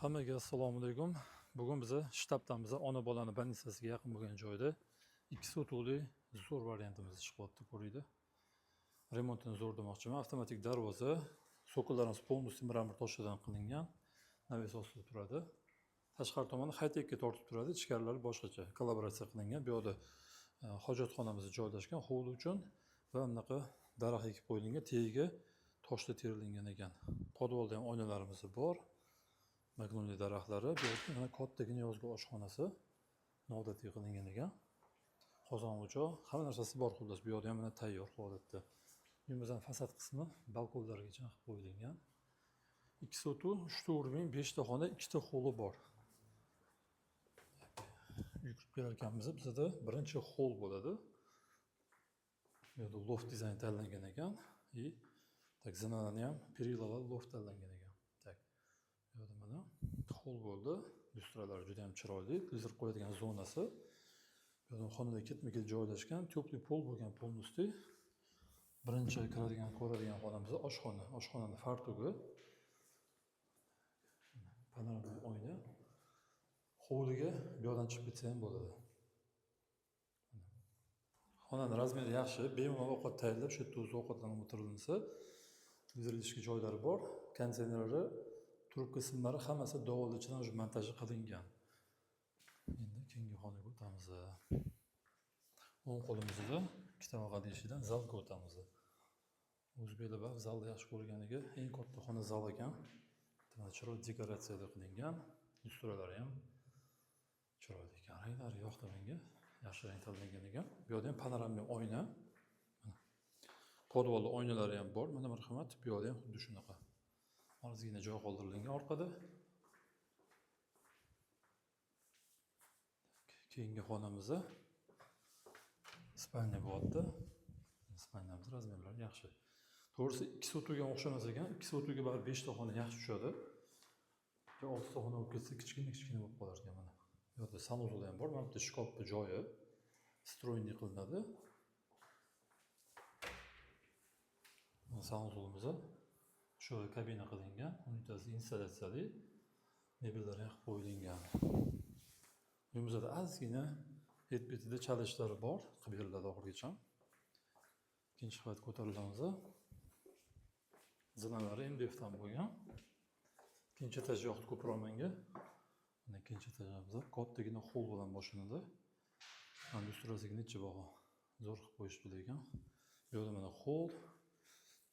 Hammaga assalomu alaykum. Bugun biza shtabdan ona bolani больница siga yaqin bo'lgan joyda 2 sotuvli zo'r variantimiz chiqyapti, ko'ringlar. Remontini zo'r demoqchiman. Avtomatik darvoza, цоколь larimiz полностью мрамор toshidan qilingan. Навес ostida turadi. Tashqari tomoni high-techga tortib turadi, ichkarilari boshqacha kollaboratsiya qilingan. Bu yoqda hojatxonamiz joylashgan hovli uchun va bunaqa daraxt ekib qo'yilgan, tagiga toshlar terilgan ekan. Подвал da ham oynalarimiz bor. Magnoliya daraxtlari. Bu yerda mana kattagina yozgi oshxonasi noodatiy qilingan ekan. Qozon o'choq, hamma narsasi bor xullas. Bu yoqda ham mana tayyor holatda. Uyimizning fasad qismi balkonlargacha qilib qo'yilgan. 2 sotuv, 3 ta уровень, 5 ta xona, 2 ta холli bor. Uyga kirib kelar ekanmiz, bizada birinchi холл bo'ladi. Bu yerda loft dizayn tanlangan ekan. И так zinalarni ham перила lar loft tanlangan ekan. Так. Bu yerda mana холл bo'ldi. Lyustralari juda ham chiroyli. Televizor qo'yadigan zonasi. Bu yerda xonada ketma-ket joylashgan, теплый пол bo'lgan полностью. Birinchi kiradigan, ko'radigan xonamiz oshxona. Oshxonani fartugi. Panorama oyna. Hovliga bu yoqdan chiqib ketsa ham bo'ladi. Xonani размер i yaxshi, bemalol ovqat tayyorlab, shu yerda o'zi ovqatlanib o'tirilsa, televizor ilishga joylari bor. Konditsionerlari, trubka simlari hammasi dovul ichidan уже montaji qilingan. Endi keyingi xonaga o'tamiz. O'ng qo'limizda ikkita tavaqali eshikdan zalga o'tamiz. O'zbeklar baribir zalni yaxshi ko'rganiga eng katta xona zal ekan. Mana chiroyli dekoratsiyada qilingan. Lyustralari ham chiroyli ekan. Ranglari yoqdi menga. Yaxshi rang tanlangan ekan. Bu yoqda ham панорамный oyna. Mana. Подвал da oynalari ham bor. Mana, marhamat. Bu yoqda ham xuddi shunaqa. Ozgina joy qoldirilgan orqada. Keyingi xonamizda спальня bo'lyapti. Спальня miz размер lari yaxshi. To'g'risi, 2 sotuvga ham o'xshamas ekan. 2 sotuvga baribir 5 ta xona yaxshi tushadi. Yo 6 ta xona bo'lib ketsa, kichkina kichkina bo'lib qolar ekan mana. Bu yoqda санузел ham bor. Mana bitta shkafni joyi встроенный qilinadi. Санузел imiz shu kabina qilingan, unitasi installyatsiyali, mebellar ham qilib qo'yilgan. Uyimizda ozgina het betida chalishlar bor, qilib beriladi oxirigacha. Ikkinchi qavat ko'tarilamiz. Zinalari MDFdan bo'lgan. Ikkinchi etaj yoqdi ko'proq menga. Mana ikkinchi etajimizda kattagina холл bilan boshlanadi. Mana lyustrasiga necha baho zo'r qilib qo'yishibdi lekin. Bu yoqda mana холл,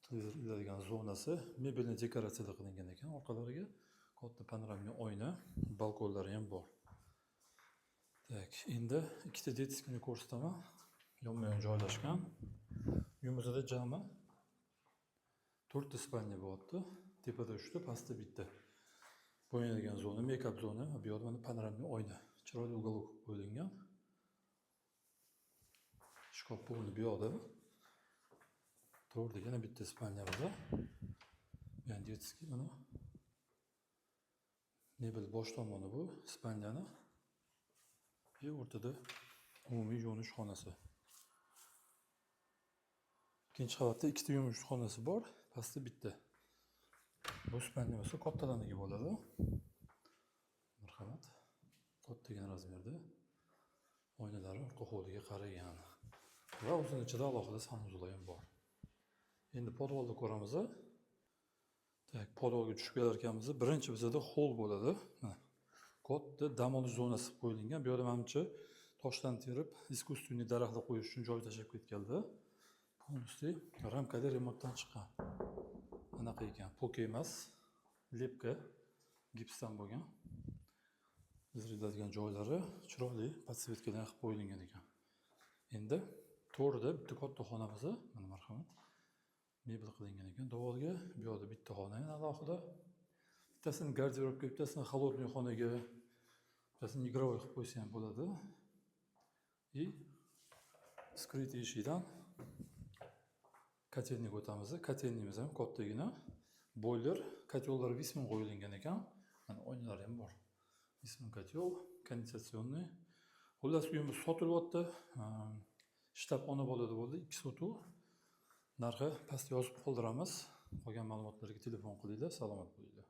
televizor iladigan zonasi mebelni dekoratsiyada qilingan ekan. Orqalariga katta панорамный oyna, balkonlari ham bor. Так, endi ikkita детский ni ko'rsataman. Yonma-yon joylashgan. Uyimizda jami 4 ta спальня bo'lyapti. Tepada 3 ta, pastda bitta. Bo'yanadigan zona, make-up zona. Bu yoqda mana панорамный oyna. Chiroyli уголок qilib qo'yilgan. Shkaf o'rni bu yoqda. To'rda yana bitta спальня bor. Bu ham детский mana. Mebel bosh tomoni bu спальня ni. И o'rtada umumiy yuvinish xonasi. Ikkinchi qavatda ikkita yuvinish xonasi bor, pastda bitta. Bu спальня bo'lsa kattalarniki bo'ladi. Marhamat. Kattagina размер da. Oynalari orqa hovliga qaragan. Va o'zini ichida alohida санузел ham bor. Endi подвал da ko'ramiz. Так, подвал ga tushib kelar ekanmiz. Birinchi bizada холл bo'ladi. Mana. Katta dam olish zonasi qilib qo'yilgan. Bu yerda manimcha toshdan terib, искусственный daraxtlar qo'yish uchun joy tashlab ketganlar. Полностью ramkali remontdan chiqqan. Anaqa ekan, po'ka emas, лепка, gipsdan bo'lgan. Iladigan joylari chiroyli подсветка dan qilib qo'yilgan ekan. Endi to'rida bitta katta xonamiz, mana, marhamat. Mebel qilingan ekan devorga. Bu yoqda bitta xona yana alohida. Bittasini garderobga, bittasini холодный xonaga, bittasini игровой qilib qo'ysa ham bo'ladi. И скрытый eshikdan котельный ga o'tamiz. Котельный imiz ham kattagina. Бойлер, котёл lar Viessmann qo'yilgan ekan. Mana oynalari ham bor. Viessmann котёл, конденсационный. Xullas, uyimiz sotilyapti. Shtab ona bolada bo'ldi, 2 sotuv. Narxi pastda yozib qoldiramiz. Qolgan ma'lumotlarga telefon qilinglar. Salomat bo'linglar.